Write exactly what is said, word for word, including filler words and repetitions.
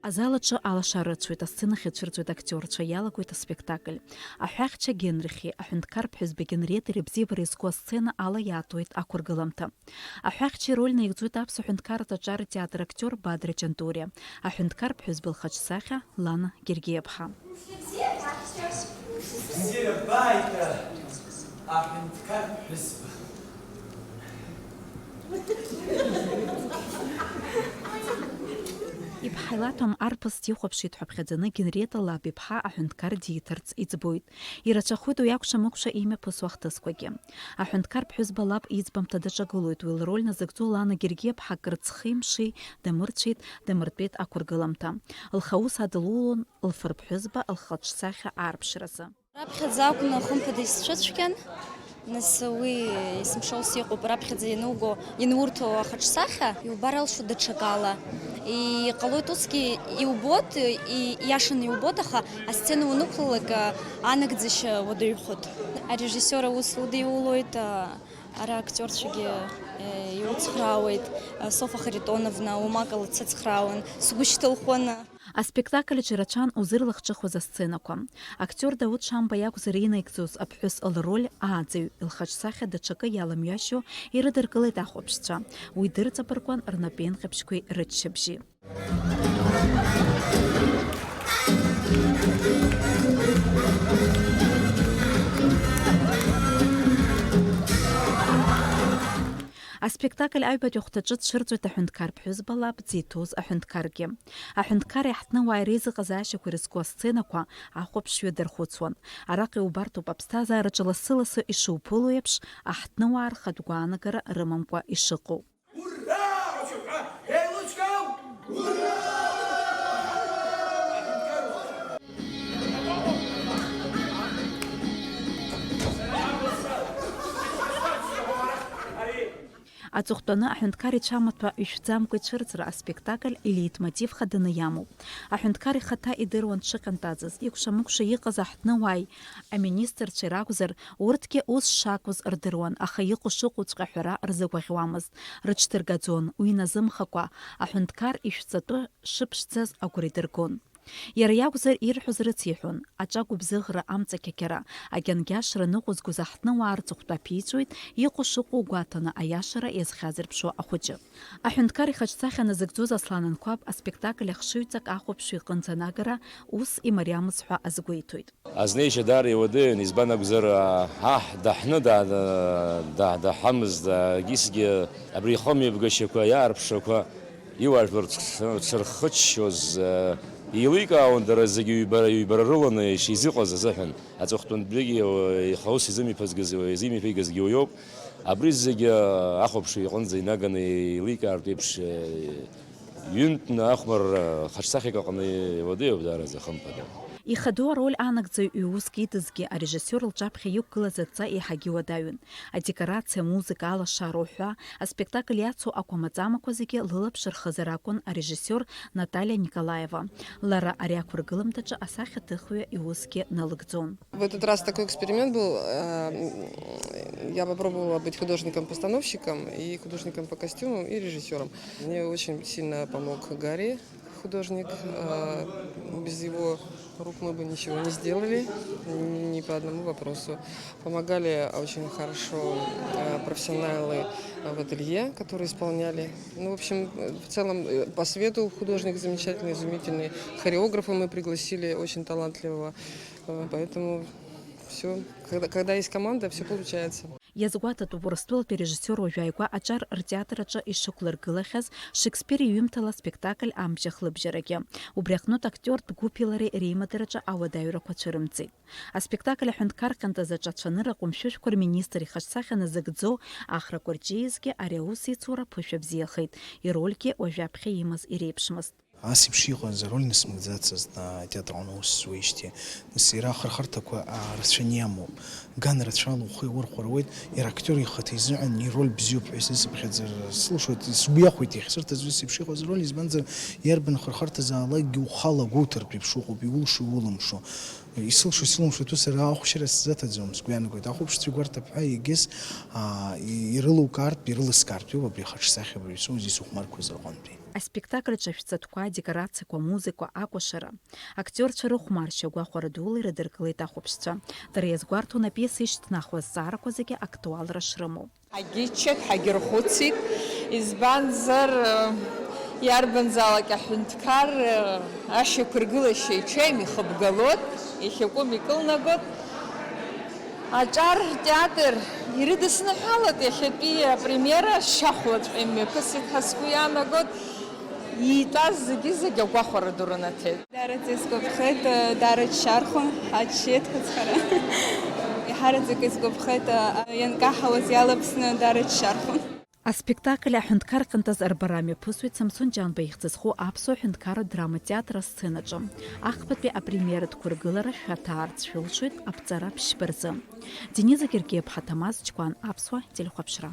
Азал аҿы алашара рыцәоит, асценахь ицәырҵуеит актиорцәа, иалагоит аспектакль. Аҳәаахьча Генрихи аҳәынҭқар ԥҳәызба Генриети рыбзиабара иазку асцена ала иаатуеит ақәыргыламҭа. Аҳәаахьча ироль наигӡоит аԥсуа ҳәынҭқарратә аҿар театр актиор Бадра Ҷантуриа, аҳәынҭқар ԥҳәызба лхаҿсахьа Лана Гергиаԥҳа. Бзиара бааит, аҳәынҭқар ԥҳәызба. Иԥҳа илаҭәам арԥыс дихәаԥшит ҳәа ԥхьаӡаны Генриета лаб иԥҳа аҳәынҭқар диҭарц иӡбоит. Ирацәахоит уи акәша-мыкәша имҩаԥысуа ахҭысқәагьы. Аҳәынҭқар ԥҳәызба лаб иӡбамҭа даҿагылоит, уи лроль назыгӡо Лана Гергиаԥҳа акыр ҵхи-мши дамырцәеит, дамыртәеит ақәыргыламҭа. Лхаус адылулон лфырԥҳәызба лхаҿсахьа аарԥшразы. Раԥхьаӡа акәны, хымԥада, исцәыцәгьан, нас уи есымша ус иҟоуп, раԥхьаӡа иануго, ианурҭо ахаҿсахьа, иубар алшоит даҽакала. Иҟалоит усгьы, иубоит, и-, ииашаны иубоит, аха асцена уанықәлалак, а, анагӡашьа уадаҩхоит. Арежиссиор аус удиулоит, а, ара актиорцәагьы, э, иуцхраауеит, а, Софа Харитоновна уамак лцыцхраауан, сгәы шьҭылхуан. Аспектакль аҿы ирацәан узырлахҿыхуаз асценақәа. Актиор Дауҭ Шамба иакәзар инаигӡоз аԥҳәыс лроль ааӡаҩ, лхаҿсахьа даҽакы иаламҩашьо ирыдыркылеит ахәаԥшцәа. Уи дырҵабыргуан рнапеинҟьабжьқәеи рыччабжьи. Аспектакль аҩбатәи ахәҭаҿы дцәырҵуеит аҳәынҭқар ԥҳәызба лаб дзиҭоз аҳәынҭқаргьы. Аҳәынҭқари аҳҭнуааи реизыҟазаашьақәа ирызку асценақәа ахәаԥшҩы дархәыцуан. Араҟа иубартоуп аԥсҭазаараҿы лассы-лассы ишуԥыло еиԥш, аҳҭнуаа рхатә гәаанагара рымамкәа ишыҟоу. Ура! Ацәаҳәа еилыскаау! Ура! Аҵыхәтәаны аҳәынҭқар ицәамаҭәа ишәӡамкәа ицәырҵра аспектакль илеитмотив хаданы иамоуп. Аҳәынҭқар ихаҭа идыруан дшыҟьантазыз, икәша-мыкәша иҟаз аҳҭнуааи аминистрцәеи ракәзар, урҭгьы ус шакәыз рдыруан, аха иҟоу шыҟоуҵәҟьа аҳәара рзыгәаӷьуамызт, рыҽдыргаӡон, уи иназымхакәа, аҳәынҭқар ишәҵатәы шыԥшӡаз агәра идыргон. Иара иакәзар, ирҳәоз рыциҳәон, аҿа гәыбзыӷра, амҵақьақьара, агьангьашра ныҟәызгоз аҳҭнуаа рҵыхәтәа ԥиҵәоит, иҟоу шыҟоу гәаҭаны аиашара иазхьазырԥшуа ахәыҷы. Аҳәынҭқар ихаҿсахьа назыгӡоз Аслан Анқәаб аспектакль ахшыҩҵак ахәаԥшҩы иҟынӡа анагара ус имариамызт ҳәа азгәеиҭоит. Азнеишьа даара иуадаҩын, избан акәзар, аҳ даҳны да-, да-, даҳамызт, егьысгьы абри ихымҩаԥгашьақәа, иаарԥшрақәа, иуаажәлар дшырхыччоз, еиликаауан дара зегьы ҩбара, ҩбара рыланы ишизыҟаз азыҳәан. Аҵыхәтәантәигьы ихаус изымиԥазгаз, изымиԥигазгьы уиоуп. Абри зегьы ахәаԥшҩы иҟынӡа инаганы еиликаартә еиԥш, ҩынтәны ахәмарра хаҿсахьак аҟны иуадаҩуп даараӡа, хымԥада. Ихадоу ароль анагӡаҩ иуск идызгьы арежиссиор лҿаԥхьа иқәгылаз адҵа еиҳагьы уадаҩын. Адекорациа, амузыка, алашара уҳәа, аспектакль иацу акәамаҵамақәа зегьы лылаԥш рхызар акәын арежиссиор Наталиа Николаева. Лара ари ақәыргыламҭаҿы асахьаҭыхҩы иусгьы налыгӡон. В этот раз такой эксперимент был. Э, м, я попробовала быть художником-постановщиком и художником по костюмам, и режиссёром. Мне очень сильно помог Гарри, художник. Э, без его рук мы бы ничего не сделали, ни по одному вопросу. Помогали очень хорошо, э, профессионалы, э, в ателье, которые исполняли. Ну, в общем, э, в целом, э, по свету художник замечательный, изумительный. Хореографа мы пригласили, очень талантливого. Э, поэтому всё, когда, когда есть команда, всё получается. Иазгәаҭатәуп, Урыстәылатәи арежиссиор уажәааигәа аҿар ртеатр аҿы ишықәлыргылахьаз Шекспир иҩымҭала аспектакль Амчах лыбжьарагьы. Убри аҟнытә актиортә гәыԥи лареи реимадараҿы ауадаҩрақәа цәырымҵит. Аспектакль аҳәынҭқар ҟьантаз аҿы ацәанырра аҟәымшәышәқәа рминистр ихаҿсахьа назыгӡо Ахра Кәарҷиаиазгьы ари аус ицура ԥышәа бзиахеит, ирольгьы уажәаԥхьа имаз иреиԥшмызт. Ас еиԥш иҟаз ароль нысмыгӡацызт, а, атеатр аҟны аус зуеижьҭеи. Нас иара ахырхарҭақәа, а, рацәаны иамоуп. Ган рацәала ухы иаурхәар ауеит, иара актиор ихаҭа изыҳәан ироль бзиоуп ҳәа исыцыԥхьаӡар сылшоит, сгәы иахәеит иахьсырҭаз ус еиԥш иҟаз ароль, избанзар, иарбан хырхарҭазаалакгьы ухала агәоуҭартә еиԥш уҟоуп, иулшо, иулымшо. Исылшо, исылымшо, ус сара ахәшьара сзаҭаӡом, сгәы иаанагоит, ахәаԥшцәа игәарҭап ҳәа, егьыс, аа, и-, ирылукаартә, ирылыскаартә иоуп абри ахаҿсахьа, абри исоуз исыхәмарқәаз рҟынтәи. Аспектакль аҿы ашәҵатәқәа, адекорациақәа, амузыка, акәашара. Актиорцәа рыхәмаршьа гәахәара дула ирыдыркылеит ахәаԥшцәа. Дара иазгәарҭон апиеса ишьҭнахуа азҵаарақәа зегьы актуалра шрымоу. Ҳагьыччеит, ҳагьырхәыцит, избанзар, иарбанзаалак аҳәынҭқар ашьақәыргылашьа иҽеим, ихыбгалоит, ихьакәым икылнагоит. Аҿар театр ирыдысныҳәалоит, иахьатәи апремиера шьахәлаҵәҟьа имҩаԥысит ҳәа сгәы иаанагоит. Иитәаз зегьы-зегьы агәахәара ду рынаҭеит. Даараӡа исгәаԥхеит, даараччархәын, ҳаччеит ҳәа ацхара. Иҳараӡак исгәаԥхеит, ианкаҳауаз иалаԥсны даараччархәын. Аспектакль аҳәынҭқар ҟьантаз арбара мҩаԥысуеит Самсон Ҷанба ихьӡ зху аԥсуа ҳәынҭқарратә драматеатр асценаҿы. Ахԥатәи апремиератә қәыргылара шәаҭаарц шәылшоит аԥҵара ԥшьба рзы. Дениза Гергиаԥҳа, Ҭамаз Ҷкәан, Аԥсуа телехәаԥшра.